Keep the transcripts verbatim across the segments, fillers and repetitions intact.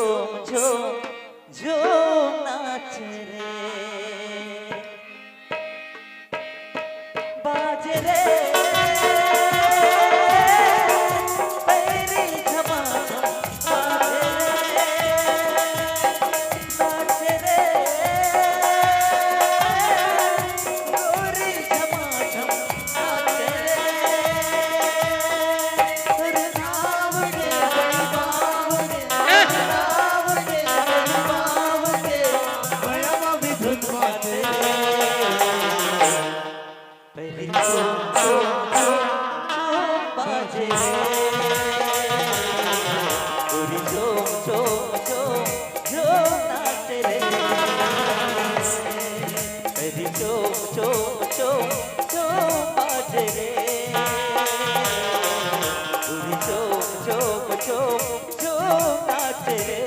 झूम झूम नाच रे, बाज रे, पैरी झमाझम बाज रे, नाच रे, गोरी झमाझम नाच रे। चुप चुप चुप चुप बाज रे, चुप चुप चुप चुप नाच रे।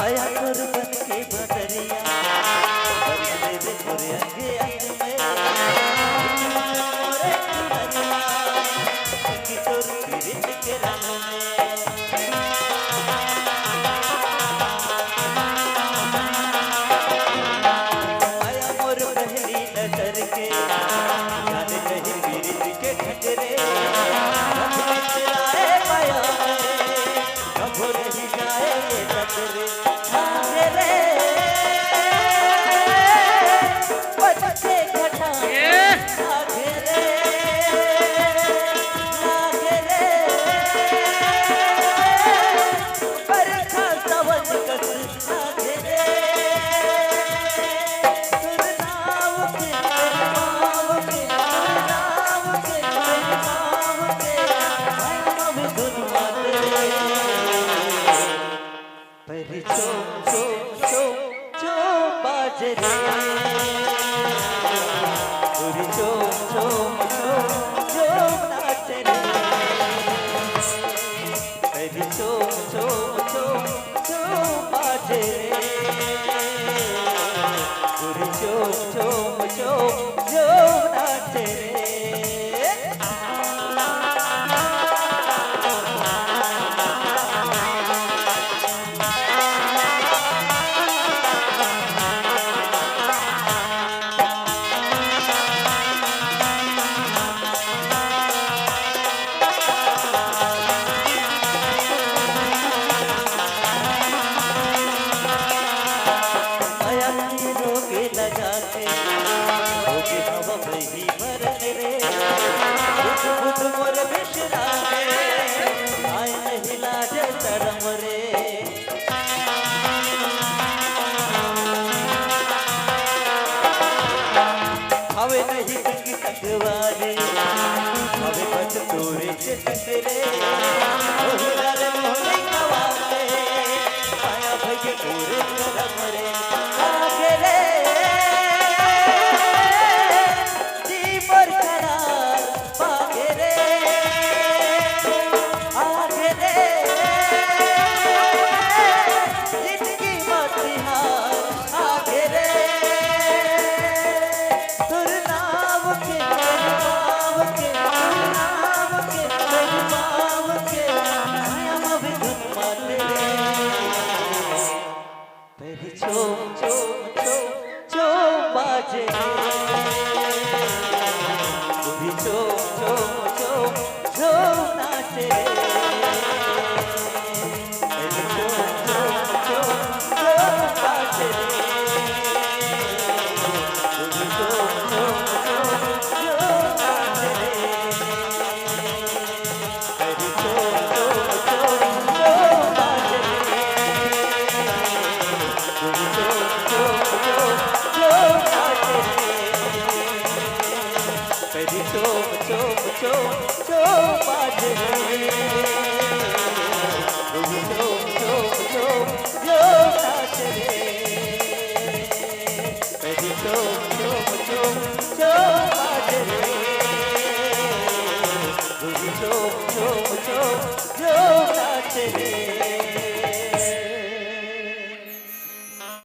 आया तोर बन के बदरिया, बन के रे तोरे अंगे अंग में। मोरे चुनरिया, कि तोर पीरित के रंग में। आया मोर पहली नजर के, जाने कहीं पीरित के ठगरे। कब बिसराए माया में, कब रही जाए ये नजर। भाग रे, बच के घटा। भाग रे, भाग रे, बरखा सावन कस भाग रे। सुरनाव के, सुरनाव के, सुरनाव के, सुरनाव के, हम धुन मात रे। परी चोम चोम चोम चोम बाज रे, परी चोम चोम चोम चोम नाच रे। परी चोम चोम चोम चोम बाज रे, परी चोम चोम चोम चोम नाच रे। माया के रोग लगा के, रोग हवा बही मरन रे। बुध बुध मोर बिसरा के, आए नहीं लाज शरम रे। हवे नहीं संग संगवारी, हवे बस तोरे चेतन रे। ओहू लाल मोहनी कवाले, माया भई तोरे करम रे। आगे रे, जी मोर करार, आगे रे, आगे रे, जिंदगी मतिहार, आगे रे। सुरनाव के, सुरनाव के, सुरनाव के, सुरनाव के, माया में भी धुन मात रे। परी चोम चोम चोम चोम बाज रे, परी चोम चोम चोम चोम नाच रे। चोम चोम चोम चोम बाज रे, चोम चोम चोम चोम नाच रे। चोम चोम चोम जो नाचे